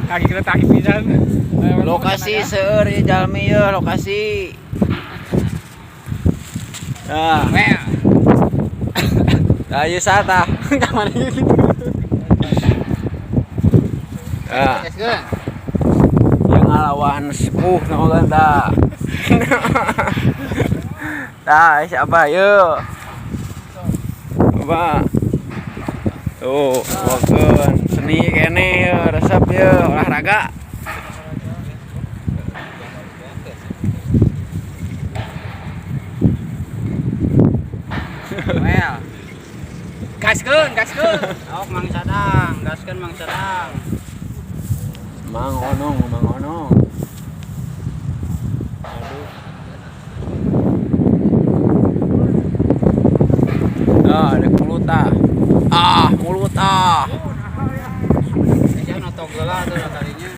Kaki kita taki pisan. Lokasi seueur ieu jalmi ieu lokasi. Nah, Well. tah ieu saha tah? Ka mana gitu? Ah, Gaskeun. Yang ngalawan sepuh nu tah. Tah, siapa yeuh? Coba. Tuh, wakeun seni keneh yeuh, resep yeuh olahraga. Well. Gaskeun, gaskeun. Awak Mang Sadang, gaskeun Mang Sadang. Mang Onong, Mang Onong. Aduh. Ah, ada mulut ah. Ah, mulut ah. Sia notok geula tuh tadinya.